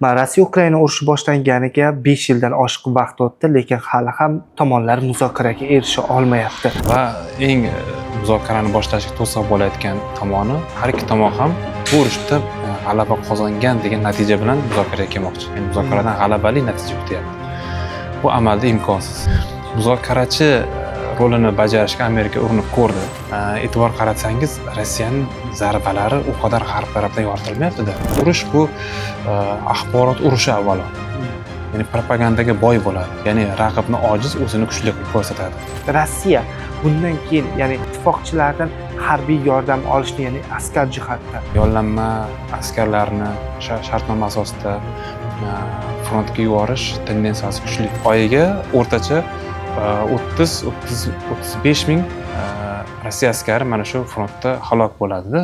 Rossiya Ukraina urushi boshlanganiga 5 yildan oshiq vaqt o'tdi, lekin hali ham tomonlar muzokaraga erisha olmayapti. Va eng muzokarani boshlashga to'siq bo'layotgan tomoni, har ikki tomon ham bu urushda g'alaba qozongan degan natija bilan muzokaraga kelmoqchi. Ya'ni muzokaradan g'alabali natija kutyapti. Bu amalda imkonsiz. Muzokarachi rolini bajarishga Amerika urinib ko'rdi. E'tibor qaratsangiz, Rossiyaning zarbalari u qadar g'arb tarafdan yoritilmayapti-da. Urush bu axborot urushi avvalo. Ya'ni propagandaga boy bo'ladi. Ya'ni raqibni ojiz, o'zini kuchli qilib ko'rsatadi. Rossiya bundan keyin, ya'ni ittifoqchilardan harbiy yordam olishni, ya'ni askar jihatdan yollanma askarlarni shartnoma asosida frontga yuborish tendensiyasi kuchli. Oyiga o'rtacha 30-35 ming Rossiya askari mana shu frontda halok bo'ladida.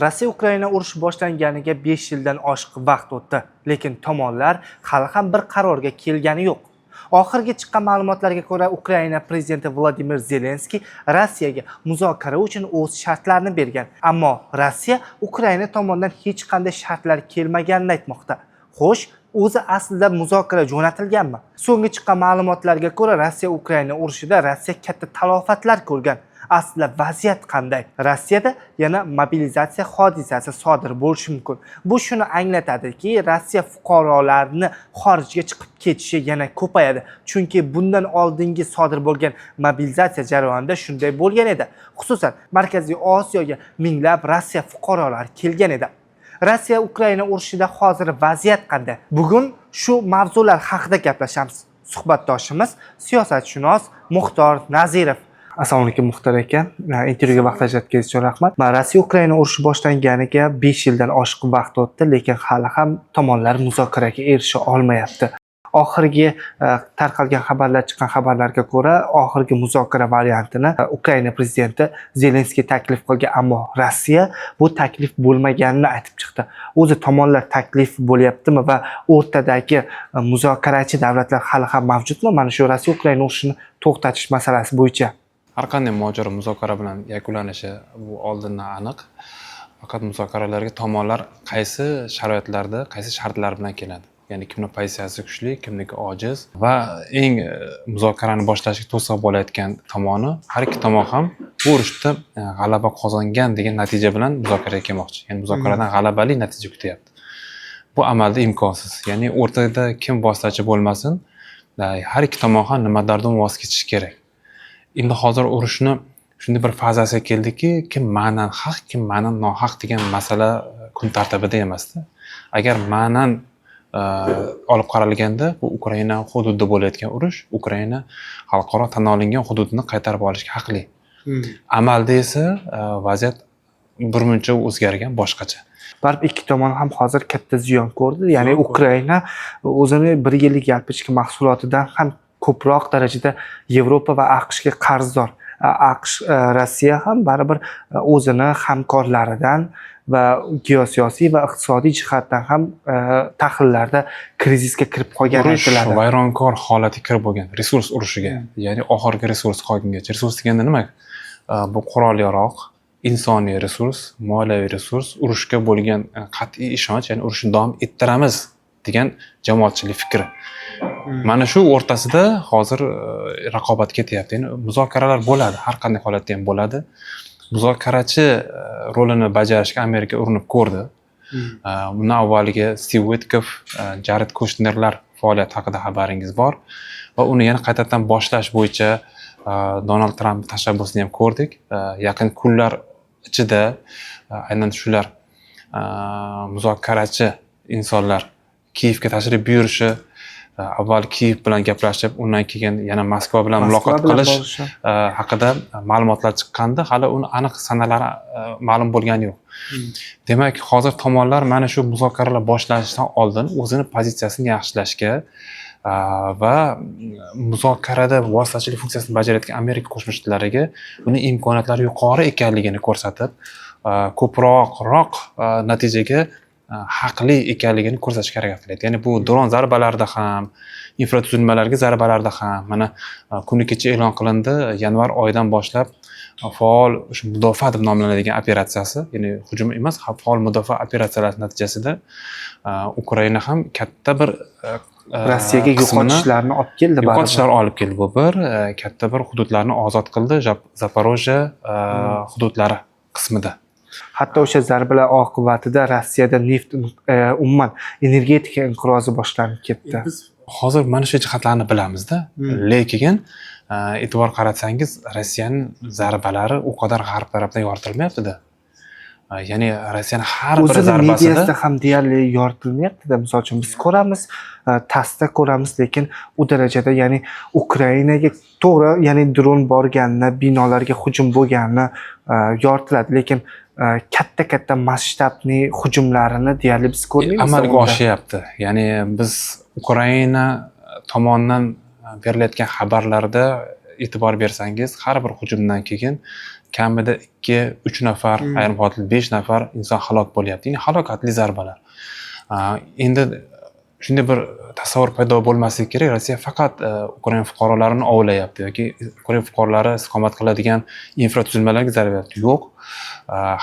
Rossiya Ukraina urushi boshlanganiga 5 yildan oshiq vaqt o'tdi, lekin tomonlar hali ham bir qarorga kelgani yo'q. Oxirgi chiqqan ma'lumotlarga ko'ra, Ukraina prezidenti Vladimir Zelenskiy Rossiyaga muzokara uchun o'z shartlarini bergan, ammo Rossiya Ukraina tomonidan hech qanday shartlar kelmaganini aytmoqda. Xo'sh, o'zi aslida muzokara jo'natilganmi? So'nggi chiqqan ma'lumotlarga ko'ra, Rossiya Ukraina urushida Rossiya katta talofatlar ko'rgan. Aslida vaziyat qanday? Rossiyada yana mobilizatsiya hodisasi sodir bo'lishi mumkin. Bu shuni anglatadiki, Rossiya fuqarolarini xorijga chiqib ketishi yana ko'payadi. Chunki bundan oldingi sodir bo'lgan mobilizatsiya jarayonida shunday bo'lgan edi. Xususan, Markaziy Osiyoga minglab Rossiya fuqarolari kelgan edi. Rossiya Ukraina urushida hozir vaziyat qanday? Bugun shu mavzular haqida gaplashamiz. Suhbatdoshimiz siyosatshunos Muxtor Nazirov. Assalomu alaykum Muxtor aka. Intervyuga vaqt ajratganingiz uchun rahmat. Rossiya Ukraina urushi boshlanganiga 5 yildan oshiq vaqt o'tdi, lekin hali ham tomonlar muzokaraga erisha olmayapti. Oxirgi tarqalgan xabarlar, chiqqan xabarlarga ko'ra, oxirgi muzokara variantini Ukraina prezidenti Zelenskiy taklif qilgan, ammo Rossiya bu taklif bo'lmaganini aytib chiqdi. O'zi tomonlar taklif bo'lyaptimi va o'rtadagi muzokarachi davlatlar hali ham mavjudmi? Mana shu Rossiya Ukraina urushini to'xtatish masalasi bo'yicha. Har qanday mojaro muzokara bilan yakunlanishi bu oldindan aniq. Faqat muzokaralarga tomonlar qaysi sharoitlarda, qaysi shartlar bilan keladi. Ya'ni kimning pozitsiyasi kuchli, kimniki ojiz va eng muzokarani boshlashga to'siq bo'layotgan tomoni, har ikki tomon ham bu urushda g'alaba qozongan degan natija bilan muzokaraga kelmoqchi. Ya'ni muzokaradan g'alabali natija kutyapti. Bu amalda imkonsiz. Ya'ni o'rtada kim vositachi bo'lmasin, har ikki tomon ham nimalardan voz kechishi kerak. Endi hozir urushni shunday bir fazasiga keldiki, kim ma'nan haq, kim ma'nan nohaq degan masala kun tartibida emasda. Agar ma'nan olib qaralganda, bu Ukraina hududida bo'layotgan urush, Ukraina xalqaro tan olingan hududini qaytarib olishga haqli. Amalda esa vaziyat birmuncha o'zgargan, boshqacha. Baribir ikki tomon ham hozir katta ziyon ko'rdi. Ya'ni Ukraina o'zini bir yillik yalpi ichki mahsulotidan ham ko'proq darajada Yevropa va AQShga qarzdor. AQSh, Rossiya ham baribir o'zini hamkorlaridan va geosiyosiy va iqtisodiy jihatdan ham tahlillarda krizisga kirib qolgani Urush aytiladi. vayronkor holatga kirib bo'lgan, resurs urushiga, ya'ni oxirgi resurs qolgungacha. Resurs deganda nima? Bu qurol yarog', insoniy resurs, moliyaviy resurs, urushga bo'lgan qat'iy ishonch, ya'ni urushni davom ettiramiz degan jamoatchilik fikri. Mana shu o'rtasida hozir raqobat ketyapti. Ya'ni muzokaralar bo'ladi, har qanday holatda ham bo'ladi. Muzokarachi rolini bajarishga Amerika urinib ko'rdi. Bundan avvaliga Stiv Witkoff, Jared Kushnerlar faoliyati haqida xabaringiz bor va uni yana qaytadan boshlash bo'yicha Donald Tramp tashabbusini ham ko'rdik. Yaqin kunlar ichida aynan shular muzokarachi insonlar Kiyevga tashrif buyurishi, avval Kiyev bilan gaplashib, undan keyin yana Moskva bilan muloqot qilish haqida ma'lumotlar chiqqandi. Hali uni aniq sanalari ma'lum bo'lgani yo'q. Demak, hozir tomonlar mana shu muzokaralar boshlanishidan oldin o'zini pozitsiyasini yaxshilashga va muzokarada vositachilik funksiyasini bajarayotgan Amerika Qo'shma Shtatlariga uni imkoniyatlari yuqori ekanligini ko'rsatib, ko'proqroq natijaga haqli ekanligini ko'rsatishga harakat qilyapti. Ya'ni bu dron zarbalarida ham, infratuzilmalarga zarbalarda ham, mana kuni kecha e'lon qilindi, yanvar oyidan boshlab faol o'sha mudofaa deb nomlanadigan operatsiyasi, ya'ni hujum emas, faol mudofaa operatsiyalari natijasida Ukraina ham katta bir Rossiyaga yo'qotishlarni olib keldi. Yo'qotishlar olib keldi. Bu bir katta bir hududlarni ozod qildi, Zaporojye hududlari qismida. Hatto o'sha zarbalar oqibatida Rossiyada neft, umuman energetika inqirozi boshlanib ketdi. Biz hozir mana shu jihatlarni bilamizda, lekin e'tibor qaratsangiz, Rossiyaning zarbalari u qadar g'arb tarafdan yoritilmayaptida. Ya'ni Rossiyani har bir o'zini zarbasida mediasida ham deyarli yoritilmayaptida. Misol uchun, biz ko'ramiz, TASSda ko'ramiz, lekin u darajada, ya'ni Ukrainaga to'g'ri, ya'ni dron borganini, binolarga hujum bo'lganini yoritiladi, lekin katta katta masshtabli hujumlarini deyarli biz ko'rmaymiz amalga unda. oshyapti. Ya'ni biz Ukraina tomonidan berilayotgan xabarlarda e'tibor bersangiz, har bir hujumdan keyin kamida 2-3 nafar, ayrim holatlarda 5 nafar inson halok bo'lyapti. Ya'ni halokatli zarbalar. Endi shunday bir tasavvur paydo bo'lmasligi kerak, Rossiya faqat Ukraina fuqarolarini ovlayapti yoki Ukraina fuqarolari istiqomat qiladigan infratuzilmalarga zarba beryapti. Yo'q.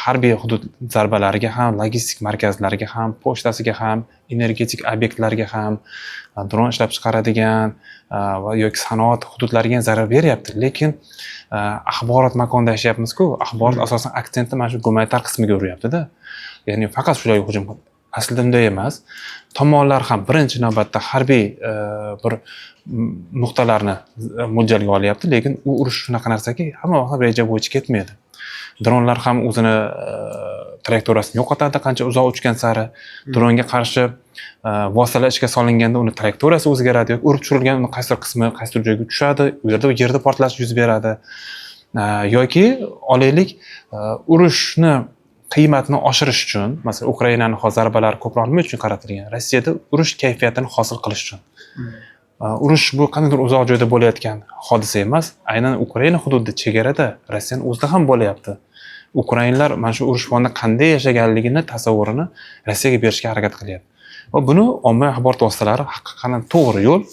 Harbiy hudud zarbalariga ham, logistik markazlarga ham, pochtasiga ham, energetik obyektlarga ham, dron ishlab chiqaradigan va yoki sanoat hududlariga ham zarar beryapti. Lekin axborot makonida yashayapmiz-ku, axborot asosan aksentni mana shu gumanitar qismiga uryapti-da. Ya'ni faqat shularga hujum qil. Aslida unday emas. Tomonlar ham birinchi navbatda harbiy bir nuqtalarni mo'ljalga olyapti, lekin u urush shunaqa narsaki, hamma vaqt reja bo'yicha ketmaydi. Dronlar ham o'zini trayektoriyasini yo'qotadi qancha uzoq uchgan sari. Dronga qarshi vositalar ishga solinganda uni trayektoriyasi o'zgaradi yoki urib tushirilgan uni qaysidir qismi qaysidir joyga tushadi, u yerda yerda portlash yuz beradi. Yoki olaylik, urushni qiymatini oshirish uchun, masalan, Ukrainani hozir zarbalari ko'proq nima uchun qaratilgan? Rossiyada urush kayfiyatini hosil qilish uchun. Urush bu qandaydir uzoq joyda bo'layotgan hodisa emas, aynan Ukraina hududida, chegarada, Rossiyani o'zida ham bo'lyapti. Ukrainlar mana shu urush fonida qanday yashaganligini tasavvurini Rossiyaga berishga harakat qilyapti. Va buni ommaviy axborot vositalari haqiqatan to'g'ri yo'l.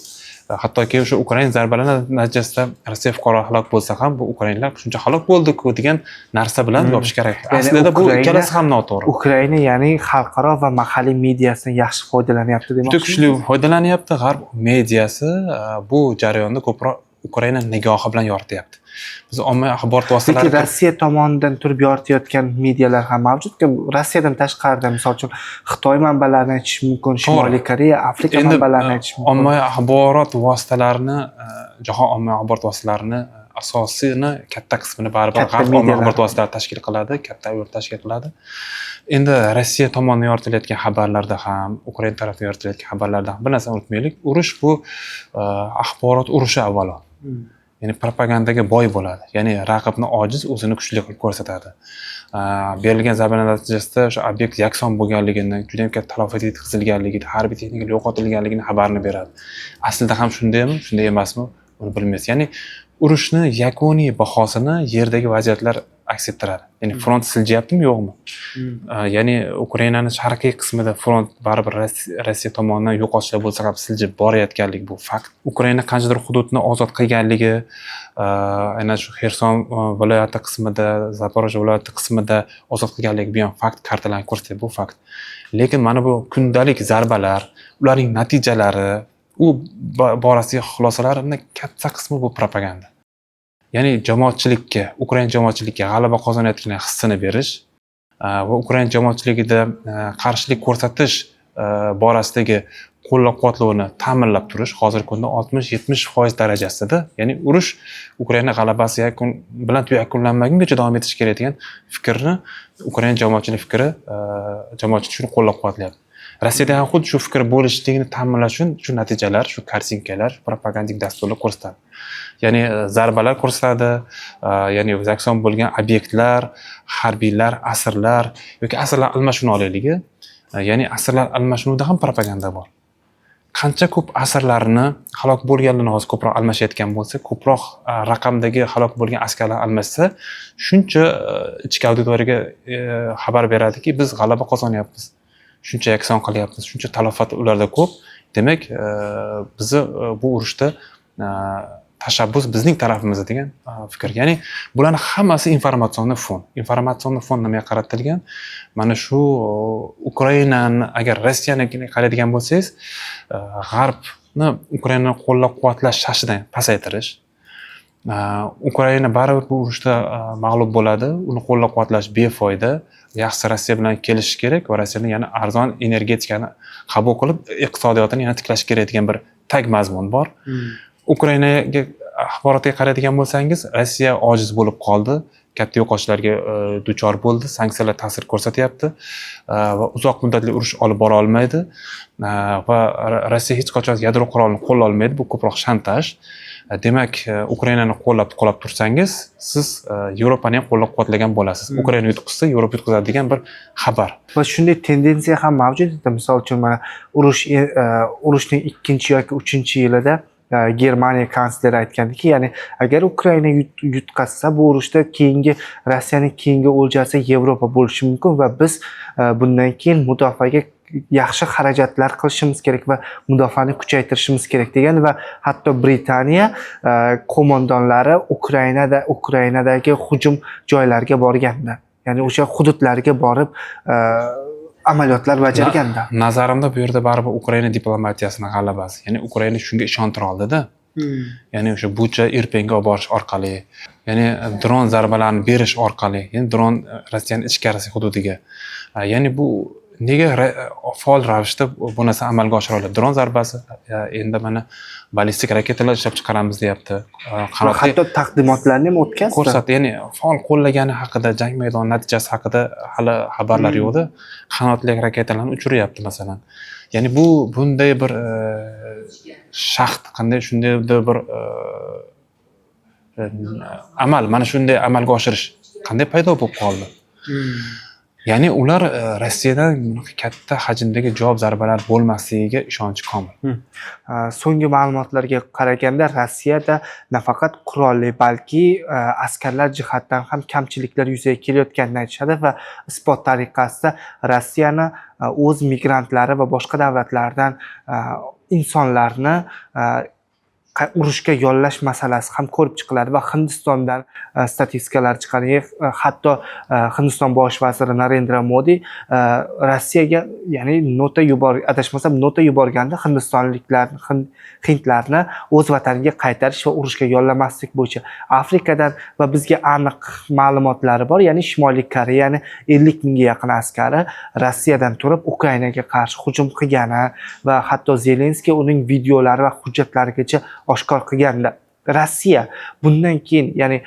Hattoki o'sha Ukraina zarbalari natijasida Rossiya fuqarolari halok bo'lsa ham, bu ukrainlar shuncha halok bo'ldi-ku degan narsa bilan yopish kerak. Ya'ni Aslida bu ikkalasi ham noto'g'ri. Ukraina, ya'ni xalqaro va mahalliy mediasini yaxshi foydalanyapti Juda demoqchisiz? kuchli foydalanyapti. G'arb mediasi bu jarayonda ko'proq Ukraina nigohi bilan yorityapti. Biz ommaviy axborot Lekin vositalari Rossiya tomonidan turib yoritayotgan medialar ham mavjudku. Rossiyadan tashqarida, misol uchun, Xitoy manbalarini aytish mumkin, Shimoliy Koreya, Afrika Endi manbalarini aytish mumkin. ommaviy axborot vositalarini, jahon ommaviy axborot vositalarini asosini katta qismini baribir Katta g'arb ommaviy medialar. axborot vositalari tashkil qiladi, katta yo'l tashkil qiladi. Endi Rossiya tomonidan yoritilayotgan xabarlarda ham, Ukraina tarafdan yoritilayotgan xabarlarda ham bir narsani unutmaylik. Urush bu axborot urushi avvalo. Ya'ni propagandaga boy bo'ladi. Ya'ni raqibni ojiz, o'zini kuchli qilib ko'rsatadi. Berilgan zarbalar natijasida o'sha obyekt yakson bo'lganligini, juda ham katta talafot yetkazilganligi, harbiy texnikalar yo'qotilganligini xabarini beradi. Aslida ham shundaymi, shunday emasmi, uni bilmaysiz. Ya'ni urushni yakuniy bahosini yerdagi vaziyatlar aks ettiradi. Ya'ni front siljiyaptimi, yo'qmi? Ya'ni Ukrainani sharqiy qismida front baribir Rossiya tomonidan yo'qotishlar bo'lsa ham siljib borayotganligi bu fakt. Ukraina qanchadir hududni ozod qilganligi, aynan shu Xerson viloyati qismida, Zaporojye viloyati qismida ozod qilganligi bu ham fakt, kartalarni ko'rsatadi, bu fakt. Lekin mana bu kundalik zarbalar, ularning natijalari, u borasidagi xulosalarni katta qismi bu propaganda. Ya'ni jamoatchilikka, Ukraina jamoatchiligiga g'alaba qozonayotgan hissini berish va Ukraina jamoatchiligida qarshilik ko'rsatish borasidagi qo'llab-quvvatlovni ta'minlab turish hozirgi kunda 60-70% darajasida, ya'ni urush Ukraina g'alabasi yakun bilan yakunlanmagungacha davom etishi kerak degan fikrni Ukraina jamoatchilik fikri, jamoatchilik shuni qo'llab-quvvatlayapti. Rossiyada ham xuddi shu fikr bo'lishligini ta'minlash uchun shu natijalar, shu kartinkalar, propagandik dasturlar ko'rsatadi. Ya'ni zarbalar ko'rsatadi, ya'ni yakson bo'lgan obyektlar, harbiylar, asirlar yoki asirlar almashinuvini olaylik. Ya'ni asirlar almashinuvida ham propaganda bor. Qancha ko'p asirlarni halok bo'lganlarni hozir ko'proq almashayotgan bo'lsa, ko'proq raqamdagi halok bo'lgan askarlar almashsa, shuncha ichki auditoriyaga xabar beradiki, biz g'alaba qozonyapmiz. Shuncha yakson qilyapmiz, shuncha talafot ularda ko'p. Demak, bizni bu urushda Tashabbus bizning tarafimizda degan fikr. Ya'ni bularni hammasi informatsion fon. Informatsion fon nimaga qaratilgan? Mana shu Ukrainani, agar Rossiyanikini qaraydigan bo'lsangiz, G'arbni Ukrainani qo'llab-quvvatlash shashidan pasaytirish. Ukraina baribir bu urushda mag'lub bo'ladi, uni qo'llab-quvvatlash befoyda. Yaxshisi Rossiya bilan kelishish kerak va Rossiyadan yana arzon energetikani qabul qilib, iqtisodiyotini yana tiklash kerak degan bir tag mazmun bor. Ukrainaga axborotga qaraydigan bo'lsangiz, Rossiya ojiz bo'lib qoldi, katta yo'qotishlarga duchor bo'ldi, sanksiyalar ta'sir ko'rsatyapti va uzoq muddatli urush olib bora olmaydi va Rossiya hech qachon yadro qurolini qo'llolmaydi, bu ko'proq shantaj. Demak, Ukrainani qo'llab tursangiz, siz Yevropani ham qo'llab-quvvatlagan bo'lasiz. Ukraina yutqizsa, Yevropa yutqizadi degan bir xabar. Va shunday tendensiya ham mavjud edi. Misol uchun, mana urushning ikkinchi yoki uchinchi yilida Germaniya kansleri aytgandiki, ya'ni agar Ukraina yutqazsa, bu urushda keyingi Rossiyaning keyingi o'ljasi Yevropa bo'lishi mumkin va biz bundan keyin mudofaaga yaxshi xarajatlar qilishimiz kerak va mudofaani kuchaytirishimiz kerak degan. Va hatto Britaniya qo'mondonlari Ukrainadagi hujum joylariga borgandi, ya'ni o'sha hududlarga borib amaliyotlar bajargandi. Nazarimda, bu yerda baribir Ukraina diplomatiyasini g'alabasi. Ya'ni Ukraina shunga ishontira oldida. Ya'ni o'sha Bucha, Irpenga olib borish orqali, ya'ni dron zarbalarini berish orqali, ya'ni dron Rossiyani ichkarisi hududiga. Ya'ni bu nega faol ravishda bu narsa amalga oshira oladi? Dron zarbasi, endi mana ballistik raketalar ishlab chiqaramiz deyapti. Va Qanotli hatto taqdimotlarni ham o'tkazdi. Ko'rsatdi. Ya'ni faol qo'llagani haqida, jang maydoni natijasi haqida hali xabarlar yo'qda. Qanotli raketalarni uchiryapti, masalan. Ya'ni bu bunday bir shaxt, qanday shunday bir amal, mana shunday amalga oshirish qanday paydo bo'lib qoldi? Ya'ni ular Rossiyadan bunaqa katta hajmdagi javob zarbalar bo'lmasligiga ishonchi komil. So'nggi ma'lumotlarga qaraganda, Rossiyada nafaqat qurolli, balki askarlar jihatdan ham kamchiliklar yuzaga kelayotganini aytishadi va isbot tariqasida Rossiyani o'z migrantlari va boshqa davlatlardan insonlarni urushga yollash masalasi ham ko'rib chiqiladi va Hindistondan statistikalar chiqarilgan. Hatto Hindiston bosh vaziri Narendra Modi Rossiyaga, ya'ni nota yubor, adashmasam, nota yuborganda hindistonliklar, hindlarni o'z vataniga qaytarish va urushga yollamaslik bo'yicha. Afrikadan va bizga aniq ma'lumotlari bor, ya'ni Shimoliy Koreyani 50 mingga yaqin askari Rossiyadan turib Ukrainaga qarshi hujum qilgani va hatto Zelenskiy uning videolari va hujjatlarigacha oshkor qilgandi. Rossiya bundan keyin, ya'ni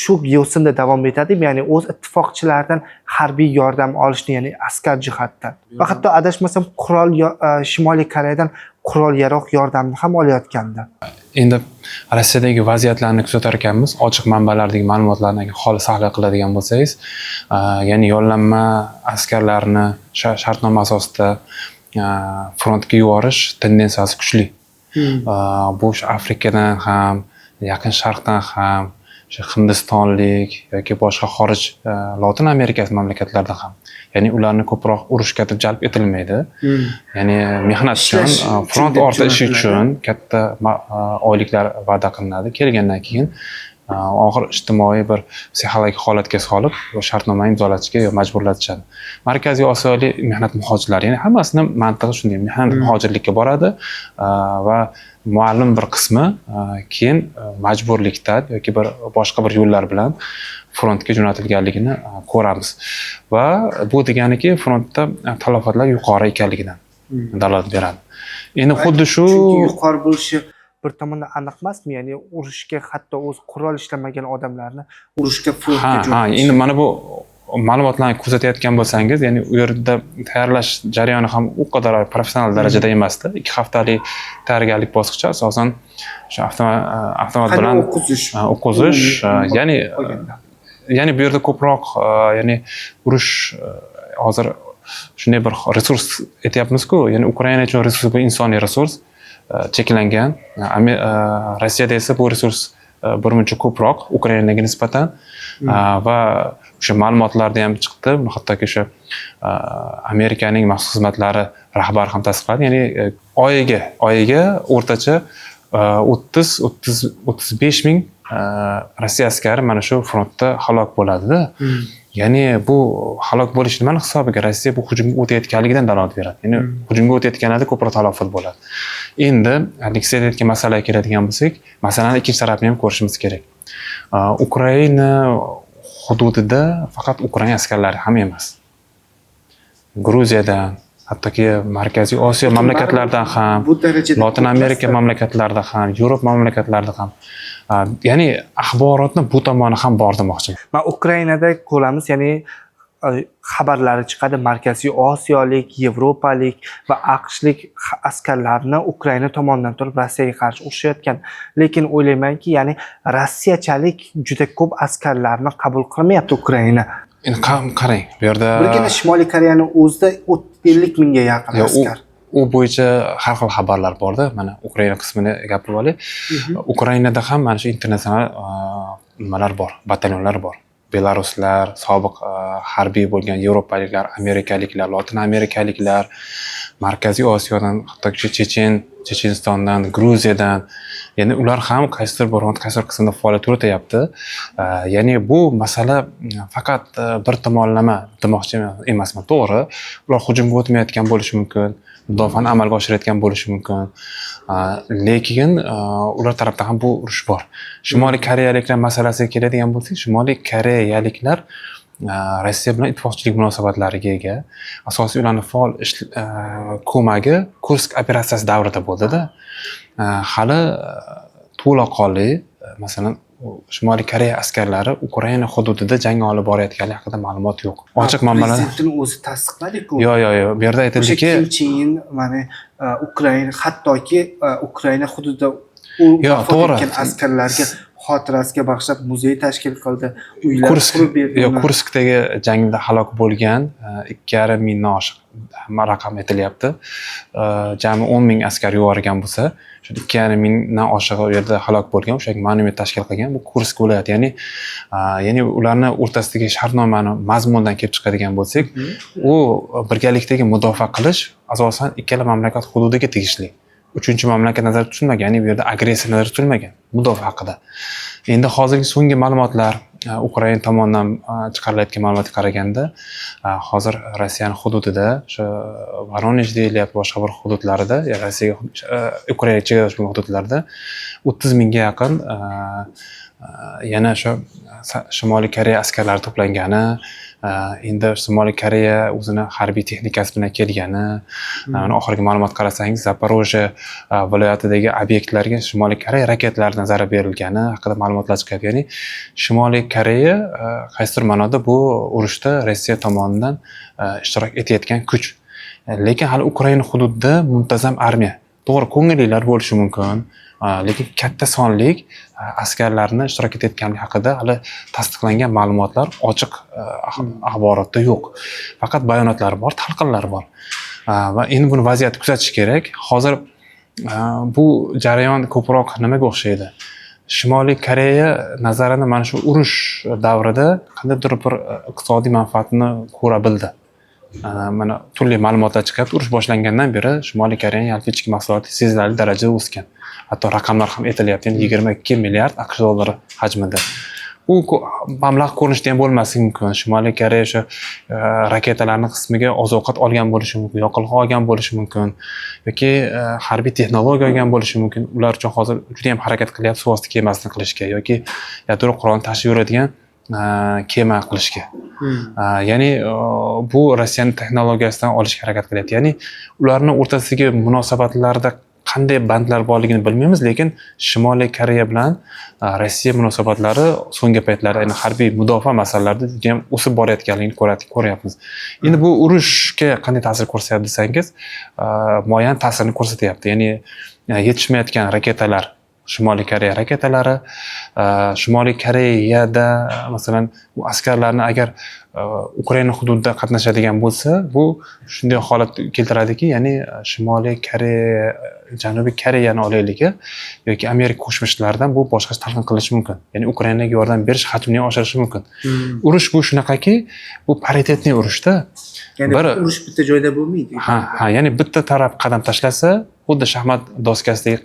shu yo'sinda davom etadimi, ya'ni o'z ittifoqchilaridan harbiy yordam olishni, ya'ni askar jihatdan va hatto, adashmasam, qurol Shimoliy Koreyadan qurol yarog' yordamini ham olayotgandi. Endi Rossiyadagi vaziyatlarni kuzatar ekanmiz, ochiq manbalardagi ma'lumotlarni agar xolis tahlil qiladigan bo'lsangiz, ya'ni yollanma askarlarni shartnoma asosida frontga yuborish tendensiyasi kuchli. Bu o'sha Afrikadan ham, Yaqin Sharqdan ham, o'sha hindistonlik yoki boshqa xorij, Lotin Amerikasi mamlakatlaridan ham. Ya'ni ularni ko'proq urushga deb jalb etilmaydi. Ya'ni mehnat uchun, Ishlash uchun front deb orti ishi jo'natiladi. Uchun katta oyliklar va'da qilinadi. Kelgandan keyin og'ir ijtimoiy bir psixologik holatga solib, shartnoma imzolatishga yo majburlatishadi. Markaziy Osiyolik mehnat muhojirlari, ya'ni hammasini mantig'i shunday, mehnat muhojirlikka boradi va ma'lum bir qismi keyin majburlikdan yoki bir boshqa bir yo'llar bilan frontga jo'natilganligini ko'ramiz. Va bu deganiki, frontda talafotlar yuqori ekanligidan dalolat beradi. Endi xuddi shu Chunki yuqori bo'lishi bir tomondan aniq emasmi, ya'ni urushga hatto o'zi qurol ishlamagan odamlarni urushga, frontga jo'natish. Endi mana bu ma'lumotlarni kuzatayotgan bo'lsangiz, ya'ni u yerda tayyorlash jarayoni ham u qadar professional darajada emasdi. 2 haftalik tayyorgarlik bosqichi asosan o'sha avtomat Qanday bilan o'qizish o'qizish, ya'ni olganda. Ya'ni bu yerda ko'proq ya'ni urush hozir shunday bir resurs aytyapmizku, ya'ni Ukraina uchun resurs bu insoniy resurs cheklangan. Rossiyada esa bu resurs birmuncha ko'proq Ukrainaga nisbatan. Va o'sha ma'lumotlarda ham chiqdi, buni hattoki o'sha Amerikaning maxsus xizmatlari rahbari ham tasdiqladi, ya'ni oyiga o'rtacha 30 30 35 ming Rossiya askari mana shu frontda halok bo'ladida. Ya'ni bu halok bo'lish nimani hisobiga? Rossiya bu hujumga o'tayotganligidan dalolat beradi. Ya'ni hujumga o'tayotganlarda ko'proq talofat bo'ladi. Endi haligi siz aytgan masalaga keladigan bo'lsak, masalani ikkinchi tarafini ham ko'rishimiz kerak. Ukraina hududida faqat ukrain askarlari ham emas. Gruziyadan, hattoki Markaziy Osiyo mamlakatlaridan ham, bu darajada Lotin Amerika mamlakatlarida ham, Yevropa mamlakatlarida ham, ya'ni axborotni bu tomoni ham bor demoqchiman. Man Ukrainada ko'ramiz, ya'ni xabarlari chiqadi, Markaziy Osiyolik, Yevropalik va AQShlik askarlarni Ukraina tomonidan turib Rossiyaga qarshi urushayotgan. Lekin o'ylaymanki, ya'ni Rossiyachalik juda ko'p askarlarni qabul qilmayapti Ukraina. Endi qarang, bu yerda Birgina Shimoliy Koreyani o'zida 50 mingga yaqin askar. U bo'yicha har xil xabarlar borda. Mana Ukraina qismini gapirib olay. Ukrainada ham mana shu internatsional nimalar bor, batalyonlar bor. Belaruslar, sobiq harbiy bo'lgan yevropaliklar, amerikaliklar, lotin amerikaliklar, Markaziy Osiyodan, hattoki Chechenistondan, Gruziyadan, ya'ni ular ham qaysidir bir qaysidir qismda faoliyat yurityapti. Ya'ni bu masala faqat bir tomonlama demoqchi emasman. To'g'ri, ular hujumga o'tmayotgan bo'lishi mumkin, mudofaani amalga oshirayotgan bo'lishi mumkin. Lekin ular tarafdan ham bu urush bor. Shimoliy koreyaliklar masalasiga keladigan bo'lsak, Shimoliy koreyaliklar Rossiya bilan ittifoqchilik munosabatlariga ega. Asosiy ularni faol ko'magi Kursk operatsiyasi davrida bo'ldida. Hali to'laqonli, masalan, Shimoliy Koreya askarlari Ukraina hududida jang olib borayotganligi haqida ma'lumot yo'q. Ochiq manbalar Prezidentini o'zi tasdiqladi-ku. Yo'q. Bu yerda O'sha aytildiki, Kim Chen In mana Ukraina, hattoki Ukraina hududida u Yo'q, vafot to'g'ri. etgan askarlarga xotirasiga bag'ishlab muzey tashkil qildi, uylar Kursk qurib berdi. Yo'q, Uni. Kurskdagi jangda halok bo'lgan 2,5 mingdan oshiq hamma raqam aytilyapti. Jami 10 ming askar yuborgan bo'lsa, shu 2,5 mingdan oshig'i u yerda halok bo'lgan, o'sha monument tashkil qilgan bu Kursk viloyati. Ya'ni ularni o'rtasidagi shartnomani mazmunidan kelib chiqadigan bo'lsak, u birgalikdagi mudofaa qilish asosan ikkala mamlakat hududiga tegishli. Uchinchi mamlakat nazarda tutilmagan, ya'ni bu yerda agressiya nazarda tutilmagan mudofaa haqida. Endi hozirgi so'nggi ma'lumotlar, Ukraina tomonidan chiqarilayotgan ma'lumotga qaraganda, hozir Rossiyani hududida, o'sha Voronej deyilyapti, boshqa bir hududlarida, Rossiyaga, Ukraina chegaradosh bo'lgan hududlarda 30 mingga yaqin yana o'sha Shimoliy Koreya askarlari to'plangani, endi Shimoliy Koreya o'zini harbiy texnikasi bilan kelgani, mana oxirgi ma'lumot qarasangiz, Zaporojye viloyatidagi obyektlarga Shimoliy Koreya raketalaridan zarar berilgani haqida ma'lumotlar chiqyapti. Ya'ni Shimoliy Koreya qaysidir ma'noda bu urushda Rossiya tomonidan ishtirok etayotgan kuch. Lekin hali Ukraina hududida muntazam armiya. To'g'ri, ko'ngillilar bo'lishi mumkin, lekin katta sonlik askarlarni ishtirok etayotganligi haqida hali tasdiqlangan ma'lumotlar ochiq axborotda yo'q. Faqat bayonotlar bor, talqinlar bor. Va endi buni vaziyatni kuzatish kerak. Hozir bu jarayon ko'proq nimaga o'xshaydi? Shimoliy Koreya nazarini mana shu urush davrida qandaydir bir iqtisodiy manfaatni ko'ra bildi. Mana turli ma'lumotlar chiqyapti. Urush boshlangandan beri Shimoliy Koreyaning yalpi ichki mahsuloti sezilarli darajada o'sgan. Hatto raqamlar ham aytilyapti. Ya'ni 22 milliard AQSh dollari hajmida. U mablag' ko'rinishida ham bo'lmasligi mumkin. Shimoliy Koreya o'sha raketalarni qismiga oziq-ovqat olgan bo'lishi mumkin, yoqilg'i olgan bo'lishi mumkin yoki harbiy texnologiya olgan bo'lishi mumkin. Ular uchun hozir juda ham harakat qilyapti suvosti kemasini qilishga yoki yadro qurolini tashib yuradigan kema qilishga. Ya'ni bu Rossiyaning texnologiyasidan olishga harakat qilyapti. Ya'ni ularni o'rtasidagi munosabatlarda qanday bandlar borligini bilmaymiz, lekin Shimoliy Koreya bilan Rossiya munosabatlari so'nggi paytlarda, aynan harbiy mudofaa masalalarida juda ham o'sib borayotganligini ko'ryapmiz. Endi bu urushga qanday ta'sir ko'rsatyapti desangiz, muayyan ta'sirini ko'rsatyapti. Ya'ni yetishmayotgan raketalar, Shimoliy Koreya raketalari, Shimoliy Koreyada masalan u askarlarni agar Ukraina hududida qatnashadigan bo'lsa, bu shunday holat keltiradiki, ya'ni Shimoliy Koreya, Janubiy Koreyani olaylik yoki Amerika Qo'shma Shtatlaridan bu boshqacha talqin qilishi mumkin. Ya'ni Ukrainaga yordam berish hajmini oshirishi mumkin. Urush bu shunaqaki, bu paritetniy urushda. Ya'ni urush bitta joyda bo'lmaydi. Ha, ya'ni bitta taraf qadam tashlasa, Xuddi shaxmat doskasidagi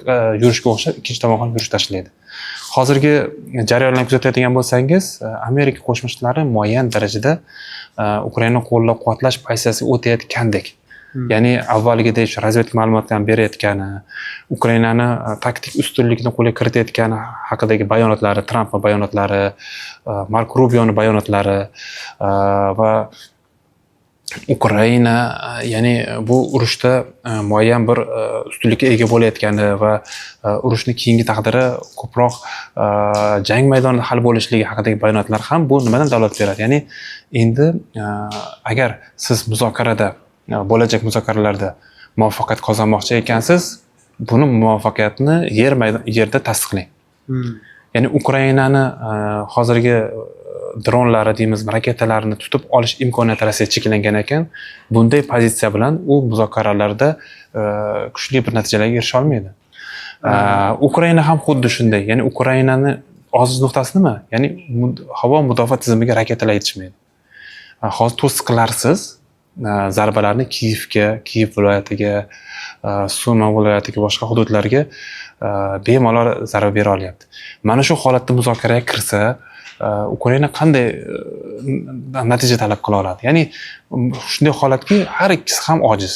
yurishga o'xshab ikkinchi tomon ham yurish tashlaydi. Hozirgi jarayonlarni kuzatadigan bo'lsangiz, Amerika Qo'shma Shtatlari muayyan darajada Ukraina qo'llab-quvvatlash pozitsiyasiga o'tayotgandek. Ya'ni avvalgidek shu razvedka ma'lumotlarini berayotgani, Ukrainani taktik ustunlikni qo'lga kiritayotgani haqidagi bayonotlari, Trampning bayonotlari, Mark Rubioni bayonotlari va Ukraina, ya'ni bu urushda muayyan bir ustunlikka ega bo'layotgani va urushni keyingi taqdiri ko'proq jang maydonida hal bo'lishligi haqidagi bayonotlar ham bu nimadan dalolat beradi? Ya'ni endi agar siz muzokarada, bo'lajak muzokaralarda muvaffaqiyat qozonmoqchi ekansiz, buni muvaffaqiyatni yerda tasdiqlang. Ya'ni Ukrainani hozirgi dronlari deymizmi, raketalarini tutib olish imkoniyati Rossiya cheklangan ekan, bunday pozitsiya bilan u muzokaralarda kuchli bir natijalarga erisha olmaydi. Ukraina ham xuddi shunday. Ya'ni Ukrainani ojiz nuqtasi nima? Ya'ni havo mudofaa tizimiga raketalar yetishmaydi. Hozir to'siqlarsiz zarbalarni Kiyevga, Kiyev viloyatiga, Suma viloyatiga, boshqa hududlarga bemalol zarba bera olyapti. Mana shu holatda muzokaraga kirsa, Ukraina qanday natija talab qila oladi? Ya'ni shunday holatki, har ikkisi ham ojiz.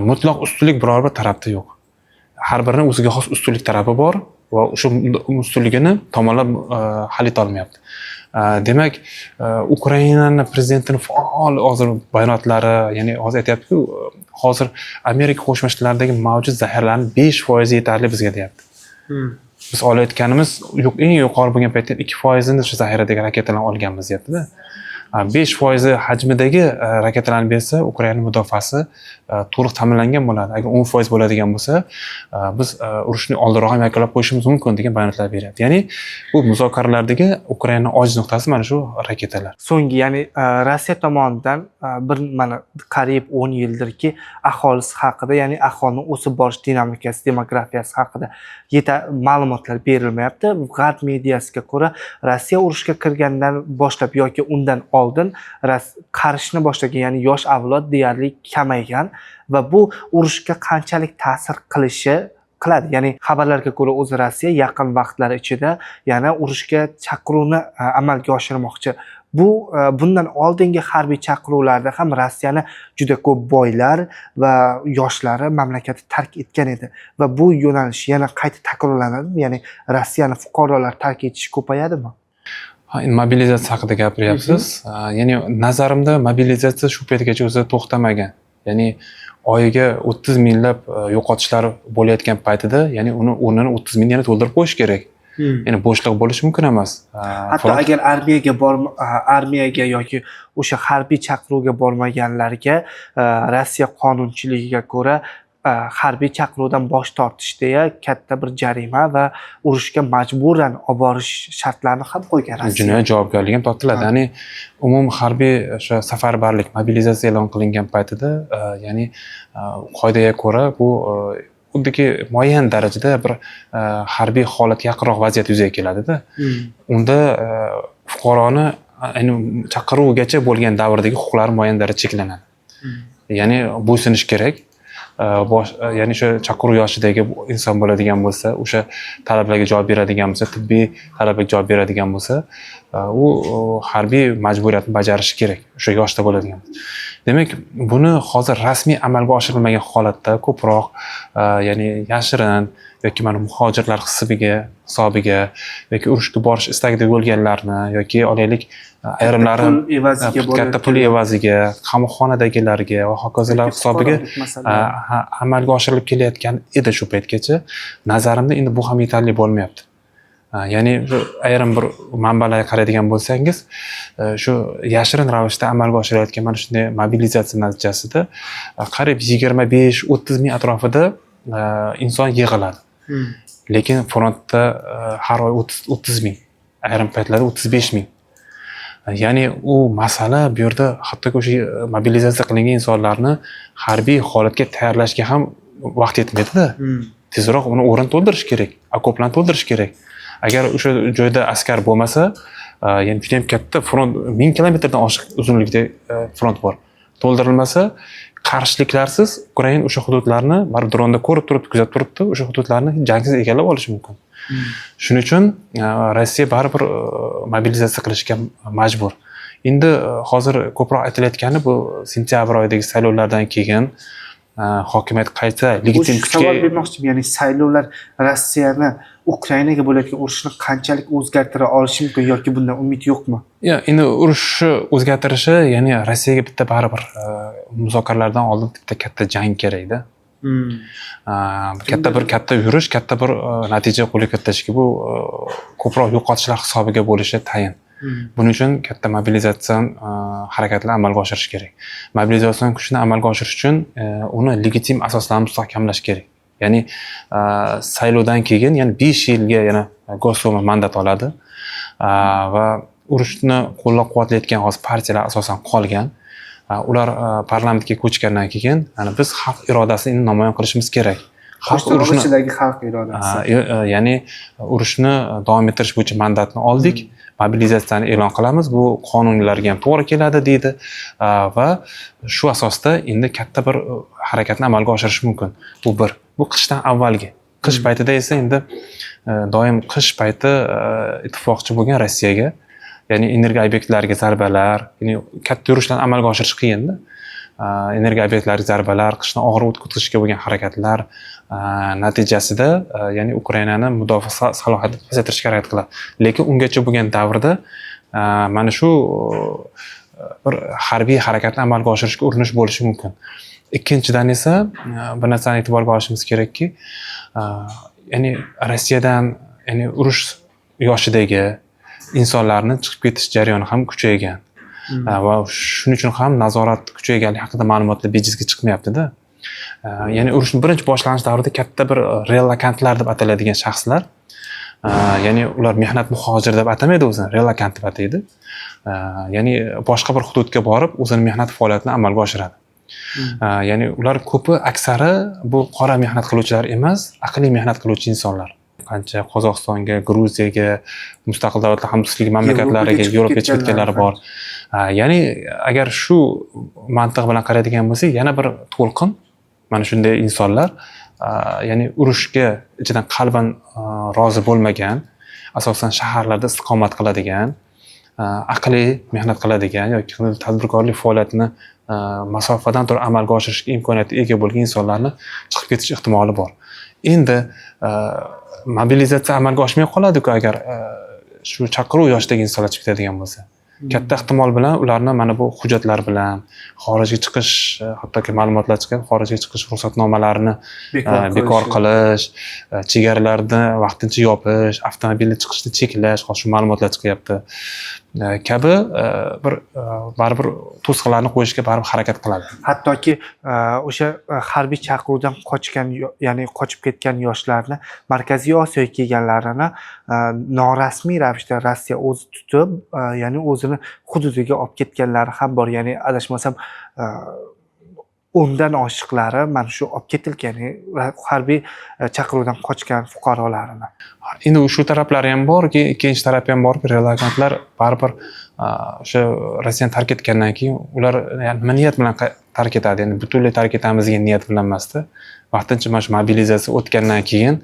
Mutlaq ustunlik biror bir tarafda yo'q. Har birini o'ziga xos ustunlik tarafi bor va o'sha ustunligini tomonlar hal eta olmayapti. Demak, Ukrainani prezidentini faol hozir bayonotlari, ya'ni hozir aytyaptiku, hozir Amerika Qo'shma Shtatlaridagi mavjud zaxiralarning 5% yetarli bizga deyapti. Biz olayotganimiz yo'q, eng yuqori bo'lgan paytda 2%ini shu zaxiradagi raketalarni olganmiz deyaptida. 5% hajmidagi raketalarni bersa, Ukraina mudofaasi to'liq ta'minlangan bo'ladi. Agar 10% bo'ladigan bo'lsa, biz urushni oldinroq ham yakunlab qo'yishimiz mumkin degan bayonotlar beryapti. Ya'ni bu muzokaralardagi Ukraina ojiz nuqtasi mana shu raketalar. So'nggi, ya'ni Rossiya tomonidan bir mana qariyb 10 yildirki aholisi haqida, ya'ni aholini o'sib borish dinamikasi, demografiyasi haqida yeta ma'lumotlar berilmayapti. G'arb mediasiga ko'ra, Rossiya urushga kirgandan boshlab yoki undan oldin qarishni boshlagan, ya'ni yosh avlod deyarli kamaygan va bu urushga qanchalik ta'sir qilishi qiladi. Ya'ni xabarlarga ko'ra, o'zi Rossiya yaqin vaqtlar ichida yana urushga chaqiruvni amalga oshirmoqchi. Bu bundan oldingi harbiy chaqiruvlarda ham Rossiyani juda ko'p boylar va yoshlari mamlakatni tark etgan edi va bu yo'nalish yana qayta takrorlanadimi? Ya'ni Rossiyani fuqarolar tark etishi ko'payadimi? Ha, endi mobilizatsiya haqida gapiryapsiz. Ya'ni nazarimda mobilizatsiya shu paytgacha o'zi to'xtamagan. Ya'ni oyiga 30 minglab yo'qotishlar bo'layotgan paytida, ya'ni uni o'rnini 30 ming yana to'ldirib qo'yish kerak. Ya'ni bo'shliq bo'lishi mumkin emas. Hatto agar armiyaga yoki o'sha harbiy chaqiruvga bormaganlarga Rossiya qonunchiligiga ko'ra harbiy chaqiruvdan bosh tortish deya katta bir jarima va urushga majburan olib borish shartlarini ham qo'ygan Rossiya. Jinoiy javobgarlik ham tortiladi. Ya'ni umum harbiy o'sha safarbarlik, mobilizatsiya e'lon qilingan paytida, ya'ni qoidaga ko'ra bu xuddiki muayyan darajada bir harbiy holatga yaqinroq vaziyat yuzaga keladida. Unda fuqaroni ayni chaqiruvgacha bo'lgan davrdagi huquqlari muayyan darajada cheklanadi. Ya'ni bo'ysunish kerak. Bosh, ya'ni o'sha chaqiruv yoshidagi inson bo'ladigan bo'lsa, o'sha talablarga javob beradigan bo'lsa, tibbiy talabga javob beradigan bo'lsa, u harbiy majburiyatni bajarishi kerak o'sha yoshda bo'ladigan. Demak, buni hozir rasmiy amalga oshirilmagan holatda ko'proq, ya'ni yashirin yoki mana muhojirlar hisobiga yoki urushga borish istagida bo'lganlarni yoki olaylik ayrimlari pul evaziga katta pul evaziga qamoqxonadagilarga va hokazolar yoki hisobiga fuqarolik masalalari. Ha, amalga oshirilib kelayotgan edi shu paytgacha. Nazarimda endi bu ham yetarli bo'lmayapti. Ya'ni shu ayrim bir manbalarga qaraydigan bo'lsangiz, shu yashirin ravishda amalga oshirilayotgan mana shunday mobilizatsiya natijasida qariyb 25-30 ming atrofida inson yig'iladi. Lekin frontda har oy 30 ming, ayrim paytlarda 35 ming. Ya'ni u masala bu yerda hattoki o'sha mobilizatsiya qilingan insonlarni harbiy holatga tayyorlashga ham vaqt yetmaydida. Tezroq uni o'rin to'ldirish kerak, okoplarni to'ldirish kerak. Agar o'sha joyda askar bo'lmasa, ya'ni juda ham katta front, 1000 kilometrdan oshiq uzunlikda front bor. To'ldirilmasa, qarshiliklarsiz Ukraina o'sha hududlarni baribir dronda ko'rib turibdi, kuzatib turibdi, o'sha hududlarni jangsiz egallab olishi mumkin. Shuning uchun Rossiya baribir mobilizatsiya qilishga majbur. Endi hozir ko'proq aytilayotgani bu sentyabr oyidagi saylovlardan keyin hokimiyat qayta legitim kuchga Savol bermoqchiman, ya'ni saylovlar Rossiyani Ukrainaga bo'layotgan urushni qanchalik o'zgartira olishi mumkin yoki bundan umid yo'qmi? Ya, endi urushni o'zgartirishi, ya'ni Rossiyaga bitta baribir muzokaralardan oldin bitta katta jang kerakda. Katta bir katta yurish, katta bir natija qo'lga kiritishga bu ko'proq yo'qotishlar hisobiga bo'lishi tayin. Buning uchun katta mobilizatsion harakatlar amalga oshirish kerak. Mobilizatsion kuchni amalga oshirish uchun uni legitim asoslarni mustahkamlash kerak. Ya'ni saylovdan keyin, ya'ni 5 yilga yana Gosduma mandat oladi va urushni qo'llab-quvvatlayotgan hozir partiyalar asosan qolgan. Ular parlamentga ko'chgandan keyin biz xalq irodasini endi namoyon qilishimiz kerak. Xalq urushni ichidagi xalq irodasi. Ya'ni urushni davom ettirish bo'yicha mandatni oldik. Mobilizatsiyani e'lon qilamiz, bu qonunlarga ham to'g'ri keladi deydi va shu asosda endi katta bir harakatni amalga oshirish mumkin. Bu bir. Bu qishdan avvalgi. Qish paytida esa endi doim qish payti ittifoqchi bo'lgan Rossiyaga, ya'ni energiya obyektlariga zarbalar, ya'ni katta yurishlarni amalga oshirish qiyinda. Energiya obyektlariga zarbalar, qishni og'ir o'tkazishga bo'lgan harakatlar natijasida, ya'ni Ukrainani mudofaa salohiyatini pasaytirishga harakat qiladi. Lekin ungacha bo'lgan davrda mana shu bir harbiy harakatni amalga oshirishga urinish bo'lishi mumkin. Ikkinchidan esa bir narsani e'tiborga olishimiz kerakki, ya'ni Rossiyadan, ya'ni urush yoshidagi insonlarni chiqib ketish jarayoni ham kuchaygan. Va shuning uchun ham nazorat kuchayganligi haqida ma'lumotlar bejizga chiqmayapti-da. Ya'ni urushning birinchi boshlanish davrida katta bir relokantlar deb ataladigan shaxslar, ya'ni ular mehnat muhojiri deb atamaydi o'zini, relokant deb ataydi. Ya'ni boshqa bir hududga borib o'zini mehnat faoliyatini amalga oshiradi. Ya'ni ular ko'pi, aksari bu qora mehnat qiluvchilar emas, aqliy mehnat qiluvchi insonlar. Qancha Qozog'istonga, Gruziyaga, mustaqil davlatlar hamdo'stligi mamlakatlariga, Yevropaga chiqib ketganlari bor. Ya'ni agar shu mantiq bilan qaraydigan bo'lsak, yana bir to'lqin mana shunday insonlar, ya'ni urushga ichidan qalban rozi bo'lmagan, asosan shaharlarda istiqomat qiladigan, aqliy mehnat qiladigan yoki tadbirkorlik faoliyatini masofadan turib amalga oshirishga imkoniyatga ega bo'lgan insonlarni chiqib ketish ehtimoli bor. Endi mobilizatsiya amalga oshmay qoladi-ku agar shu chaqiruv yoshidagi insonlar chiqib ketadigan bo'lsa. Katta ehtimol bilan ularni mana bu hujjatlar bilan xorijga chiqish, hattoki ma'lumotlar chiqqan, xorijga chiqish ruxsatnomalarini bekor qilish, chegaralarni vaqtincha yopish, avtomobilda chiqishni cheklash, hozir shu ma'lumotlar chiqyapti. Kabi bir baribir to'siqlarni qo'yishga baribir harakat qiladi. Hattoki o'sha harbiy chaqiruvdan qochgan, ya'ni qochib ketgan yoshlarni Markaziy Osiyoga kelganlarini norasmiy ravishda Rossiya o'zi tutib, ya'ni o'zini hududiga olib ketganlari ham bor. Ya'ni adashmasam 10dan oshiqlari mana shu olib ketilgan, harbiy chaqiruvdan qochgan fuqarolarini. Endi shu taraflari ham borki, ikkinchi tarafi ham borki, relokantlar baribir o'sha Rossiyani tark etgandan keyin ular nima niyat bilan tark etadi? Ya'ni butunlay tark etamiz degan niyat bilan emasda. Vaqtincha mana shu mobilizatsiya o'tgandan keyin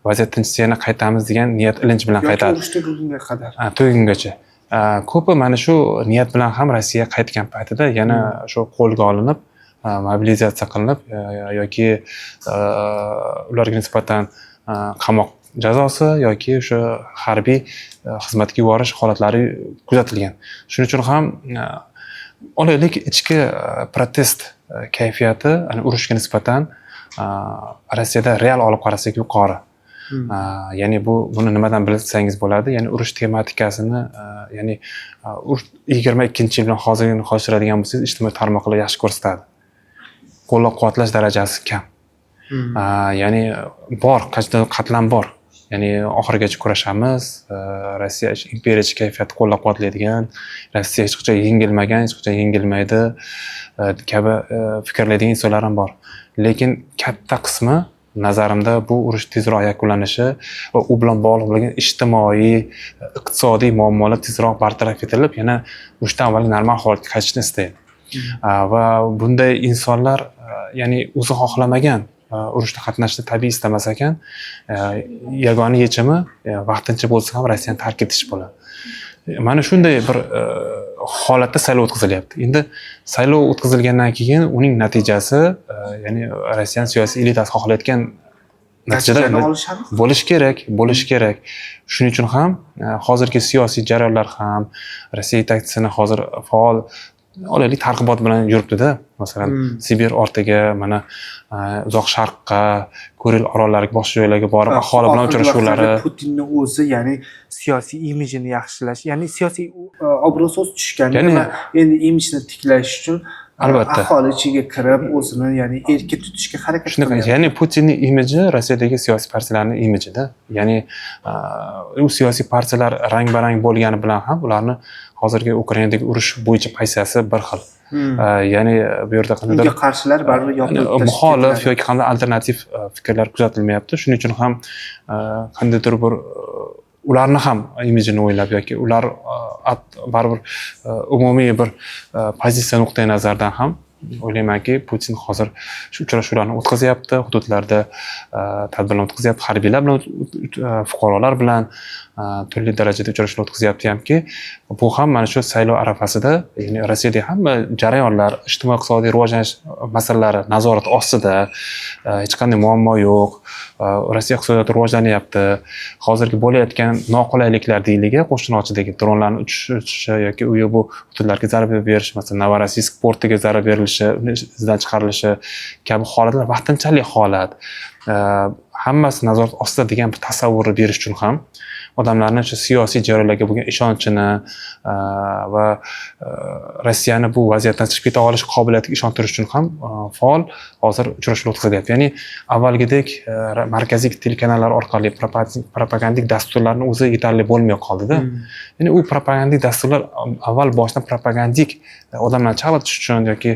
vaziyat tinchisa yana qaytamiz degan niyat, ilinj bilan qaytadi. Yoki urush tugagunga qadar. Tugagungacha. Ko'pi mana shu niyat bilan ham Rossiyaga qaytgan paytida yana shu qo'lga olinib, mobilizatsiya qilinib, yoki ularga nisbatan qamoq jazosi yoki o'sha harbiy xizmatga yuborish holatlari kuzatilgan. Shuning uchun ham olaylik ichki protest kayfiyati urushga nisbatan Rossiyada real olib qarasak yuqori. Ya'ni buni nimadan bilsangiz bo'ladi? Ya'ni urush tematikasini, ya'ni urush 22-yil bilan hozirgini solishtiradigan bo'lsangiz, ijtimoiy tarmoqlar yaxshi ko'rsatadi. Qo'llab-quvvatlash darajasi kam. Ya'ni bor, qatlam bor. Ya'ni oxirigacha kurashamiz. Rossiya imperiyachi kayfiyatni qo'llab-quvvatlaydigan, Rossiya hech qachon yengilmagan, hech qachon yengilmaydi kabi fikrlaydigan insonlar ham bor. Lekin katta qismi nazarimda bu urush tezroq yakunlanishi va u bilan bog'liq bo'lgan ijtimoiy, iqtisodiy muammolar tezroq bartaraf etilib, yana urushdan avvalgi normal holatga qaytishni istaydi. Va bunday insonlar ya'ni o'zi xohlamagan urushda qatnashishni tabiiy istamas ekan, yagona yechimi vaqtincha bo'lsa ham Rossiyani tark etish bo'ladi. Mana shunday bir holatda saylov o'tkazilyapti. Endi saylov o'tkazilgandan keyin uning natijasi, ya'ni Rossiyani siyosiy elitasi xohlayotgan natijalar bo'lishi kerak, bo'lishi kerak. Shuning uchun ham hozirgi siyosiy jarayonlar ham Rossiya yetakchisini hozir faol olaylik targ'ibot bilan yuribdida. Masalan, Sibir ortiga, mana Uzoq Sharqqa, Kuril orollariga, boshqa joylarga borib aholi bilan uchrashuvlari. Putinni o'zi, ya'ni siyosiy imijini yaxshilash, ya'ni siyosiy obro'si o'zi tushgan va endi imijini tiklash uchun albatta aholi ichiga kirib o'zini, ya'ni erkin tutishga harakat qilyapti. Ya'ni Putinning imiji Rossiyadagi siyosiy partiyalarning imijida. Ya'ni u siyosiy partiyalar rang-barang bo'lgani bilan ham ularni hozirgi Ukrainadagi urush bo'yicha pozitsiyasi bir xil. Ya'ni bu yerda qandaydir unga qarshilar baribir yopilib muxolif yoki qanday alternativ fikrlar kuzatilmayapti. Shuning uchun ham qandaydir bir ularni ham imijini o'ylab yoki ular baribir umumiy bir pozitsiya nuqtai nazaridan ham o'ylaymanki, Putin hozir shu uchrashuvlarni o'tkazyapti, hududlarda tadbirlarni o'tkazyapti, harbiylar bilan, fuqarolar bilan turli darajada uchrashuvlar o'tkazyapti hamki, bu ham mana shu saylov arafasida, ya'ni Rossiyadagi hamma jarayonlar, ijtimoiy iqtisodiy rivojlanish masalalari nazorat ostida, hech qanday muammo yo'q, Rossiya iqtisodiyoti rivojlanyapti, hozirgi bo'layotgan noqulayliklar deylik, qo'shinochidagi dronlarni uchishi yoki u bu hududlarga zarba berish, masalan, Novorossiysk portiga zarba berilishi, uni izdan chiqarilishi kabi holatlar vaqtinchalik holat, hammasi nazorat ostida degan bir tasavvurni berish uchun ham odamlarni shu siyosiy jarayonlarga bo'lgan ishonchini va Rossiyani bu vaziyatdan chiqib keta olish qobiliyatiga ishontirish uchun ham faol hozir uchrashuvlar o'tkazilyapti. Ya'ni avvalgidek markaziy telekanallar orqali propagandik dasturlarni o'zi yetarli bo'lmay qoldida. Ya'ni u propagandik dasturlar avval boshdan propagandik odamlarni chalg'itish uchun yoki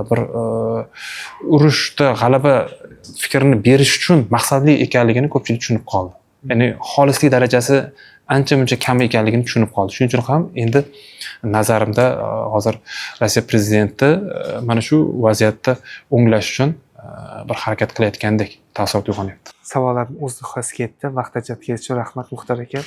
bir urushda g'alaba fikrini berish uchun maqsadli ekanligini ko'pchilik tushunib qoldi. Ya'ni xolislik darajasi ancha muncha kam ekanligini tushunib qoldi. Shuning uchun ham endi nazarimda hozir Rossiya prezidenti mana shu vaziyatni o'nglash uchun bir harakat qilayotgandek taassurot uyg'onyapti. Savollarim o'z nihoyasiga yetdi. Vaqt ajratganingiz uchun rahmat, Muxtor aka.